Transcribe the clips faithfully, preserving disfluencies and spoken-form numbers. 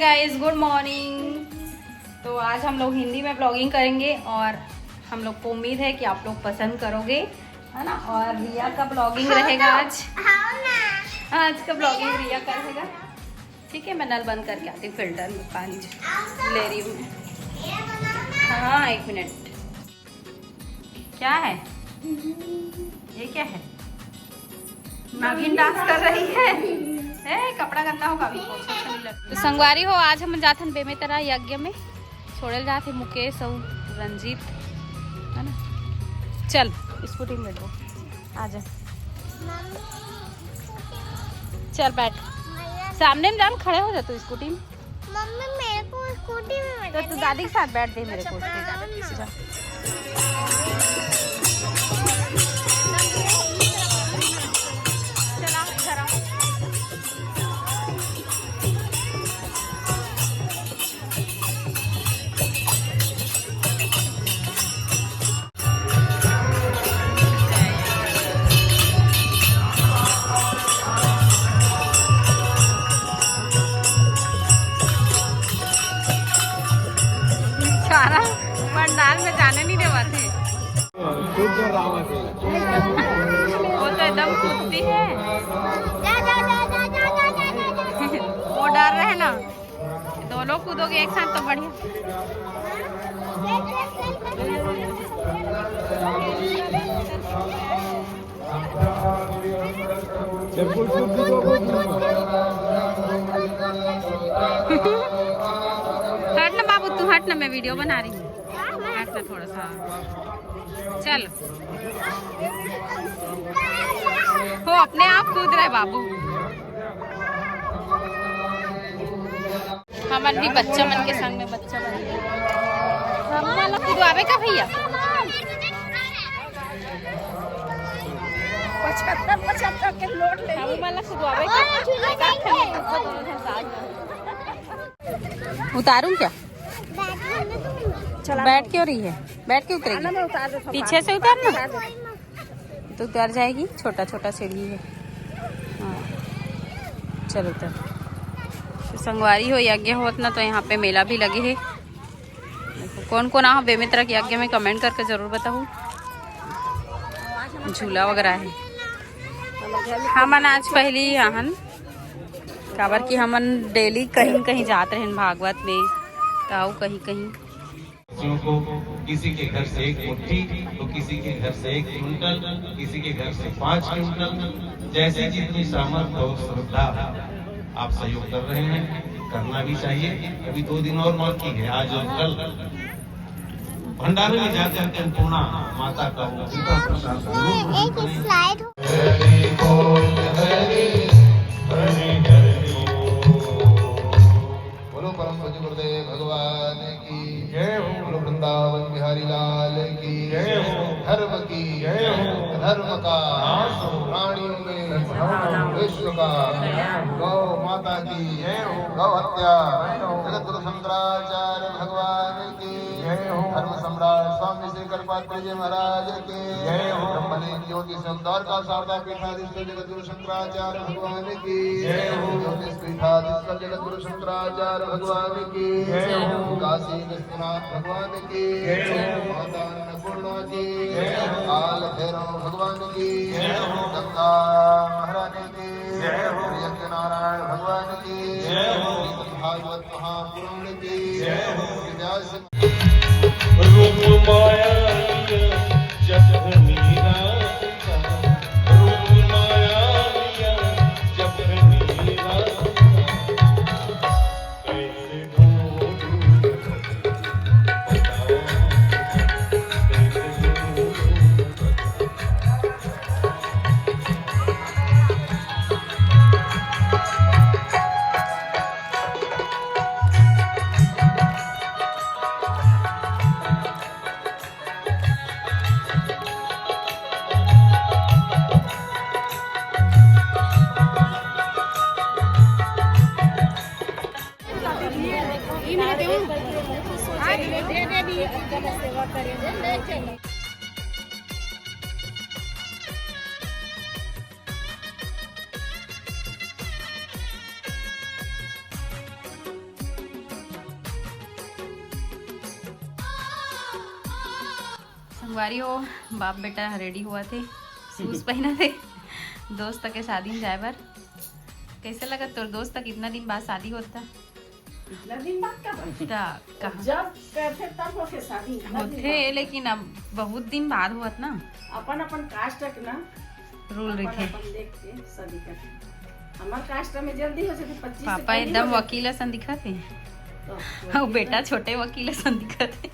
Guys, good morning। तो आज हम लोग हिंदी में ब्लॉगिंग करेंगे और हम लोग को उम्मीद है कि आप लोग पसंद करोगे, है ना। और रिया का ब्लॉगिंग रहेगा आज। आज का ब्लॉगिंग रिया का रहेगा। ठीक है, मैं नल बंद करके आती हूँ, फिल्टर में पानी ले रही हूँ। हाँ, एक मिनट। क्या है ये? क्या है? नागिन डांस कर रही है। ए, कपड़ा गंदा होगा अभी। तो संगवारी हो, आज हम जाथन बेमेतरा यज्ञ में। छोड़े ल जाथे मुकेश और रंजीत, है ना। चल, स्कूटी में बैठो, आ जा। चल बैठ, सामने में जा, खड़े हो जा तू स्कूटी में। मम्मी, मेरे को स्कूटी में तो बैठने तू दादी के साथ बैठ दे मेरे को। अच्छा, स्कूटी में। चला, घर आ। सारा पंडाल में जाने नहीं देवा थे। वो तो एकदम कुत्ती है। वो डर रहे ना, दोनों कूदोगे एक साथ तो बढ़िया। हट ना बाबू, तू हट ना, मैं वीडियो बना रही हूँ। हट ना थोड़ा सा। चल, हो अपने आप कूद रहे बाबू। हमन भी बच्चा मन के संग में बच्चा बन गए। हमन ला कुदवावे का भैया? पचहत्तर, पचहत्तर के नोट ले। हमन ला कुदवावे का? उतारूं क्या? चला। बैठ क्यों रही है? बैठ के उतरेगी? पीछे से उतारना। तो उतर जाएगी, छोटा छोटा सीढ़ी है। हाँ, चल उतर। तो संगवारी हो, यज्ञ होत ना, तो यहाँ पे मेला भी लगे है। कौन कौन आहो बेमित्रा के यज्ञ में, कमेंट करके जरूर बताओ। झूला वगैरह है। हमन आज पहली आहन, काबर कि हमन डेली कहीं न कहीं जात रहन भागवत में, ताऊ कहीं कहीं। बच्चों को किसी के घर से एक मुट्ठी तो किसी के घर से एक क्विंटल, किसी के घर से पाँच क्विंटल, जैसी जितनी सामर्थ्य और श्रद्धा, आप सहयोग कर रहे हैं, करना भी चाहिए। अभी दो दिन और बाकी है, आज और कल भंडारे में जाकर के अन्नपूर्णा माता का वो वितरण प्रसाद जरूर ग्रहण करें। बोलो परम पूज्य गुरुदेव भगवान की जय हो। बोलो वृंदावन बिहारी लाल की जय हो। धर्म की जय हो। धर्म का नाश हो। प्राणियों में विश्व का गौ माता की जय हो। गौ हत्या जगत गुरु शंकराचार्य भगवान की जय हो। धर्म सम्राट स्वामी श्री कृपात्रेय जी महाराज की जय हो। ब्रह्मलीन ज्योति स्वयं द्वारका शारदा पीठाधीश्वर जगत गुरु शंकराचार्य भगवान की जय हो। ज्योतिष पीठाधीश्वर जगत गुरु शंकराचार्य भगवान की जय हो। काशी विश्वनाथ भगवान की जय हो। माता अन्नपूर्णा की जय हो। काल भैरव भगवान की जय हो। गंगा महारानी की जय हो। यज्ञ नारायण भगवान की जय हो। प्रीतम भागवत महापुराण की जय हो। व्यास रूप माया जब मीरा का, रूप माया जब मीरा का, कैसे ढूंढूं बताओ, कैसे ढूंढूं बताओ। संगवारी हो, बाप बेटा रेडी होवत हे, शूज पहनत हे दोस्त के शादी में जाए बर। कैसे लगत तोर दोस्त के इतना दिन बाद शादी होत हे? इतना दिन बाद का बात? त कहाँ? जब करथे तब होथे शादी, इतना दिन होथे, बाद। लेकिन अब बहुत दिन बाद होवत ना। अपन अपन कास्ट के ना रूल अपन रहिथे। अपन देख के शादी करथे। हमर कास्ट में जल्दी हो जाथे, पच्चीस से पापा पहले एकदम हो जाथे। वकील असन दिखत हे। तो अउ वकील बेटा ना। छोटे वकील असन दिखत हे।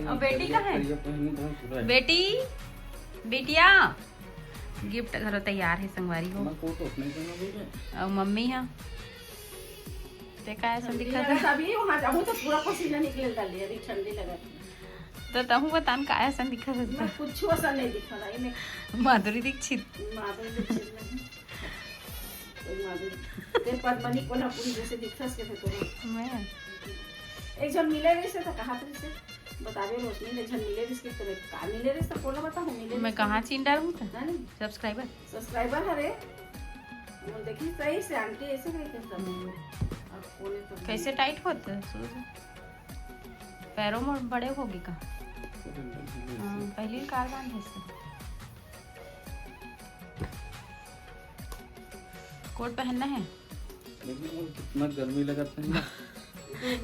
अउ बेटी कहाँ हे? बेटी, बिटिया, गिफ्ट घलो तैयार हे संगवारी हो। अउ मम्मी हा, ते का असन ठंडी दिखत लगत हे? अभी वहाँ जाहूँ तो पूरा पसीना निकले डाली, अभी ठंडी लगत हे। तो तहूँ बतान का असन दिखत हे? मैं कुछ असन नहीं दिखा रहा, इन्हें माधुरी दीक्षित। माधुरी दीक्षित नहीं। कोई माधुरी। ते पद्मनी कोल्हापुरी जैसे दिखस के थे तोरा। मैं? एक जन मिले रहिसे तो कहा थे से बतावे रोशनी ने जन मिले रहिसे तो का मिले रहिसे तो कोला बताऊँ मिले मैं रहिसे। कहाँ चीन डालूँ तो? ना नहीं। सब्सक्राइबर। सब्सक्राइबर हरे। वो देखी सही से आंटी ऐसे करके सब। हम्म। अब कोने तो कैसे टाइट होत हे शूज? पैरों में बड़े होगी का? हाँ, पहली कार बांध ऐसे। कोट पहनना है? लेकिन वो कितना गर्मी लगत हे ना।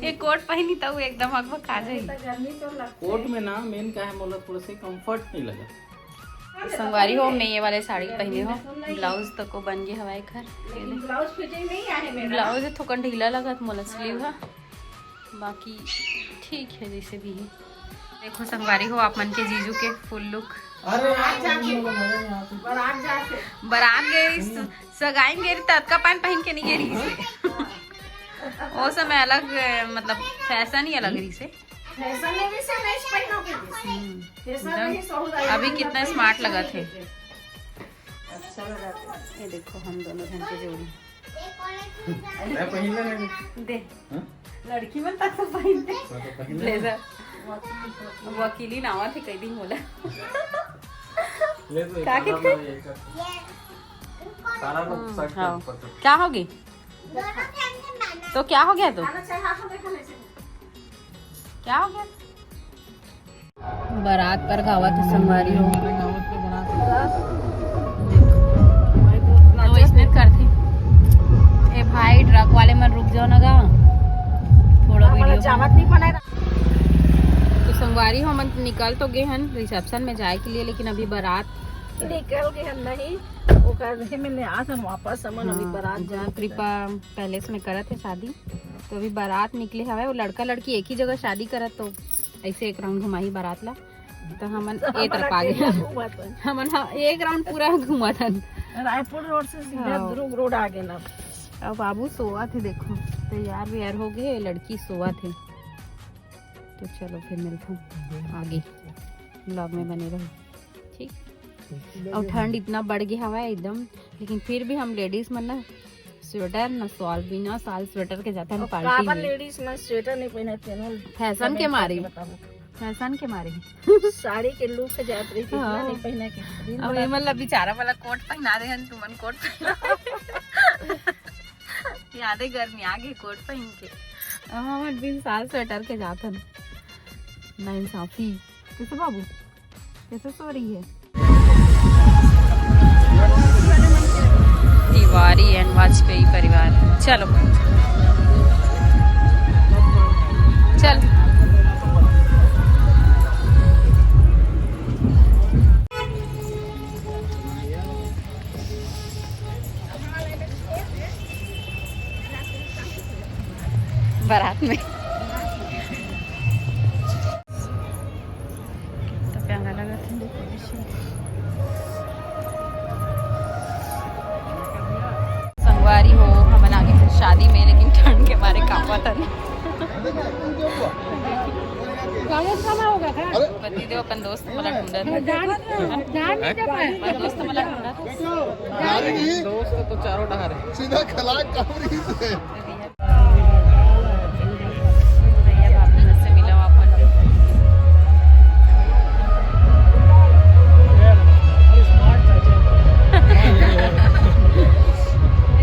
ये कोट पहनी तो एकदम अकबक आ जाई। तो गर्मी तो लगती कोट है। में ना मेन का है, मोला थोड़ा से कंफर्ट नहीं लगा। संगवारी हो, मैं ये वाले साड़ी पहने हो, ब्लाउज तको बन गए हवाई घर। लेकिन ब्लाउज फिटिंग नहीं आए मेरा। ब्लाउज थोकन ढीला लगत मोला, स्लीव है, बाकी ठीक है जैसे भी है। देखो संगवारी हो, आप मन के जीजू के फुल लुक। अरे यार, बारात जाके। बारात जाके। बारात गए, स-, सगाई में गए, ततका पैंट पहन के नहीं गए रही से। वो समय अलग, मतलब फैशन ही अलग रही से। फैशन में भी से मैच पहनो के। हम्म। फैशन एकदम। में ही सहुरा अभी एकदम कितना फैशन स्मार्ट लगा में थे। अच्छा लगा था। ये देखो हम दोनों जन के जोड़ी। मैं पहले नहीं। दे। हाँ? लड़की मन तक तो पहनते। हाँ, तो पहले ब्लेजर। वकीली नावा थे कई दिन बोला। ले तो का एक किथे? आराम ये कर। सारा लोग हम्म, शर्ट के हाँ। ऊपर से। क्या होगी? तो क्या हो गया तो? क्या हो गया? बारात पर गावत हे संगवारी हो। तो इसने करथे। ए भाई, ट्रक वाले मन रुक जाओ ना गा, थोड़ा वीडियो जावत नहीं बनाए। तो संगवारी हो, हमन निकल तो गए हन रिसेप्शन में जाए के लिए, लेकिन अभी बारात निकल गए हन नहीं, ओकर में ले आत हन वापस हमन अभी हाँ, बारात जो जात कृपा पैलेस में करत हे शादी, तो अभी बारात निकले हवय। वो लड़का लड़की एक ही जगह शादी करत, तो ऐसे एक राउंड घुमाही बारात ला, तो हमन ए तरफ आ गए। हमन ह-, एक राउंड पूरा घुमाथन। रायपुर रोड से सीधा हाँ। दुर्ग रोड आ गए ना। अब बाबू सोवत हे, देखो तैयार वैयार हो गए, लड़की सोवत हे। तो चलो फिर मिलते हैं आगे, ब्लॉग में बने रहो, ठीक। और ठंड इतना बढ़ गया हवा है एकदम, लेकिन फिर भी हम लेडीज मन ना स्वेटर न शॉल, बिना शॉल स्वेटर के जाते हैं अब पार्टी काबर में। लेडीज मन स्वेटर नहीं पहनते ना, फैशन के मारे। बताओ। फैशन के मारे। साड़ी के लुक जात रही थी, हाँ। नहीं पहना के। दिन अब भर ये मतलब बेचारा वाला कोट पहना दे हन, तुमन कोट पहना। यादे गर्मी आ गई कोट पहन के। अब हमन बिन शॉल स्वेटर के जात हन। ना इंसाफी। कैसे बाबू? कैसे सो रही है? तिवारी and वाजपेयी परिवार। चलो। चल। बारात में। तो प्यारा लगा था डेकोरेशन। संगवारी हो, हमन आगे थे शादी में, लेकिन ठंड के मारे कांपत हन। गाड़ी कम होगा क्या? पति देव अपन दोस्त वाला ढूंढत हे। जान, जान नहीं जा पाए। अपन दोस्त वाला ढूंढत हे। गाड़ी नहीं। दोस्त तो चारों डहार है। सीधा खलाक कांवरी से। भैया भाभी मन से मिला अपन।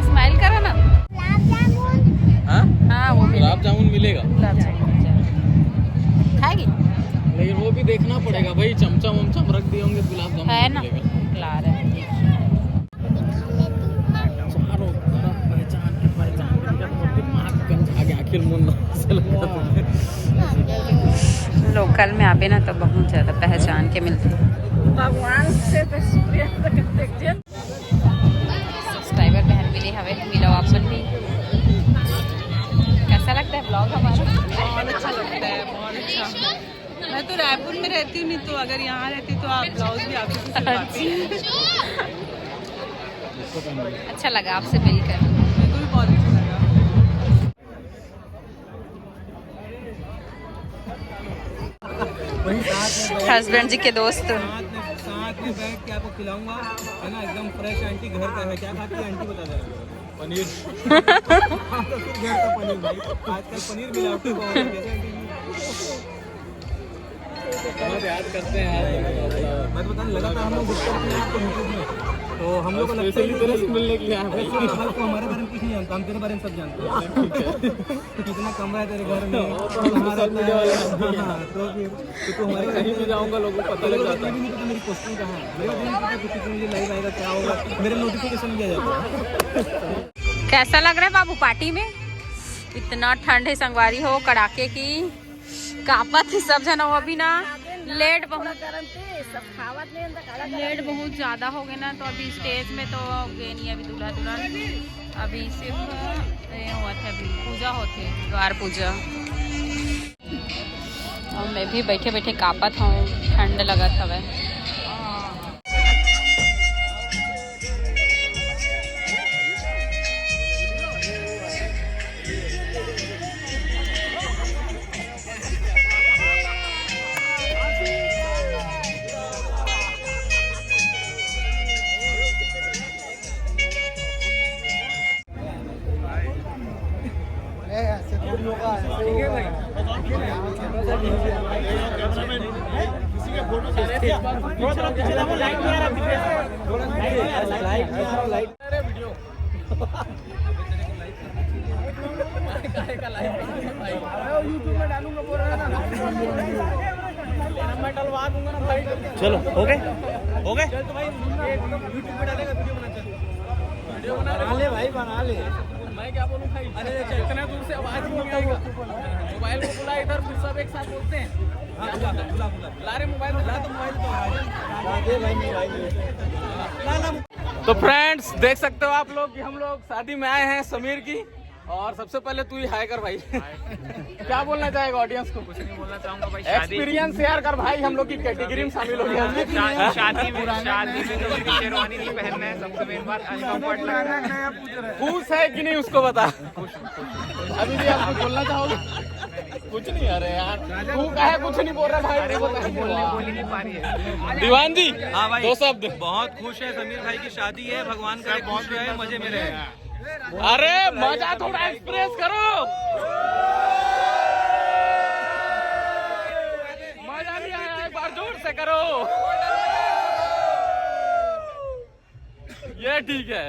स्माइल करो ना। गुलाब जामुन। हाँ? हाँ, वो मिलेगा। गुलाब जामुन मिलेगा। गुलाब जामुन मिल जाएगा। खाएगी? लेकिन वो भी देखना पड़ेगा भाई, चमचम वमचम रख दिए होंगे, गुलाब जामुन है ना? मिलेगा। ला रहे हैं। चारों तरफ पहचान के, पहचान के, एकदम दिमाग गंज आ गया, आखिर मुन्ना से लगा। लोकल में आबे ना, तो बहुत ज्यादा पहचान के मिलते हैं। भगवान से तो सूर्य तक देखते। सब्सक्राइबर बहन मिले हवे, मिलो आप मन भी। कैसा लगता है ब्लॉग हमारा? बहुत अच्छा लगता है, बहुत अच्छा। मैं तो रायपुर में रहती हूँ, नहीं तो अगर यहाँ रहती तो आप ब्लाउज भी आप ही से सिलवाती। अच्छा लगा आपसे मिलकर। मेरे को भी बहुत अच्छा लगा। वही साथ में बैठ- हस्बैंड जी के दोस्त। साथ में, साथ में बैठ के आपको खिलाऊंगा, है ना, एकदम फ्रेश। आंटी घर का है, क्या खाती है आंटी, बता दे। पनीर। हाँ, तो फिर घर का पनीर भाई, आजकल पनीर मिलावटी बहुत है, जैसे आंटी जी। बहुत याद करते हैं यार। मैं तो बताने लगा था, हम लोग गुस्सा अपने आप को YouTube में, तो हम लोग को लगता है स्पेशली तेरे से मिलने के लिए आए हैं। कल को हमारे बारे में कुछ नहीं जानता, हम तेरे बारे में सब जानते हैं। कितना कमरा है तेरे घर में, वो तो हम कहाँ सोशल रहता मीडिया है? वाले हैं। हाँ, तो फिर तो तू हमारे घर कहीं भी में जाऊंगा, लोगों को पता लग जाता है। मुझे नहीं पता मेरी पोस्टिंग कहाँ है, मेरे को नहीं पता कि कितने बजे लाइव आएगा, क्या होगा, मेरे नोटिफिकेशन भी आ जाता है। कैसा लग रहा है बाबू पार्टी में? इतना ठंड है संगवारी हो, कड़ाके की। कापत ही सब जना, वो अभी ना लेट बहुत, लेट बहुत ज्यादा हो गए ना, तो अभी स्टेज में तो गए नहीं, अभी दूल्हा दुल्हन अभी सिर्फ ये हुआ था, अभी पूजा होते, द्वार पूजा। और मैं भी बैठे बैठे कापत हूँ, ठंड लगत हवे। YouTube में डालूंगा, बोल रहा है ना। मैं डलवा दूंगा ना भाई। चलो, हो गए? हो गए? चल तो भाई, ये YouTube में डालेगा, वीडियो बना, चल। वीडियो बना ले भाई, बना ले। मैं क्या बोलूं भाई? अरे, चल। इतना दूर से आवाज नहीं आएगा। मोबाइल को बुला इधर, फिर सब एक साथ बोलते हैं। हाँ, बुला, बुला, बुला। ला रे मोबाइल, ला तो मोबाइल तो। ला दे भाई, मोबाइल। ला, ला। तो फ्रेंड्स, देख सकते हो आप लोग कि हम लोग शादी में आए हैं समीर की, और सबसे पहले तू ही हाय कर भाई। क्या बोलना चाहेगा ऑडियंस को? कुछ नहीं बोलना चाहूंगा भाई, शादी एक्सपीरियंस शेयर कर भाई, हम लोग की कैटेगरी में शामिल हो गया। शा-, शादी में, शादी में तो कोई शेरवानी नहीं पहनना है, सबसे मेन बात अनकंफर्ट लगता है। खुश है कि नहीं उसको बता। अभी भी आप कुछ बोलना चाहोगे? कुछ नहीं, अरे यार, तू काहे कुछ नहीं बोल रहा भाई? अरे वो कुछ बोलने बोल ही नहीं पा रही है। दीवान जी, हाँ भाई। दो शब्द। बहुत खुश है समीर भाई की शादी है, भगवान करे खुश रहे, मजे में रहे। अरे मजा थोड़ा एक्सप्रेस करो, मजा नहीं आया, एक बार जोर से करो। ये ठीक है।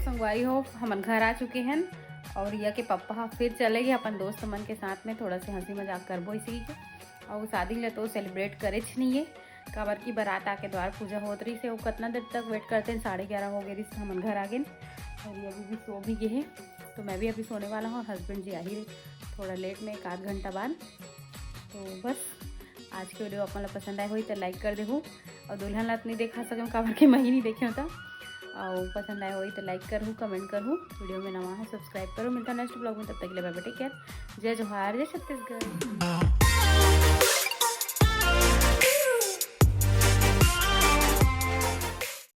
संगवारी हो, हमन घर आ चुके हैं और रिया के पप्पा ह फिर चले गए अपन दोस्त मन के साथ में, थोड़ा से हंसी मजाक करबो इसी के। और शादी ला तो सेलिब्रेट करेच नहीं है, काबर की बारात आके द्वार पूजा होत रहिस हे, वो कितना देर तक वेट करते हैं, साढ़े ग्यारह हो गए रहिस, हमन घर आ गए और ये अभी भी सो भी गए हैं। तो मैं भी अभी सोने वाला हूँ और हस्बैंड जी आ ही रहे थोड़ा लेट में, एक आध घंटा बाद। तो बस आज के वीडियो आप मन ला पसंद आए होही तो लाइक कर देहू और दुल्हन ला तो नहीं देखा सकम, काबर के मैं ही नहीं देखे होता। और पसंद आए होही तो लाइक करहू, कमेंट करहू, वीडियो में नवा है सब्सक्राइब करो। मिलता नेक्स्ट ब्लॉग में, तब तक के लिए बाय बाय, टेक केयर, जय जोहार, जय छत्तीसगढ़।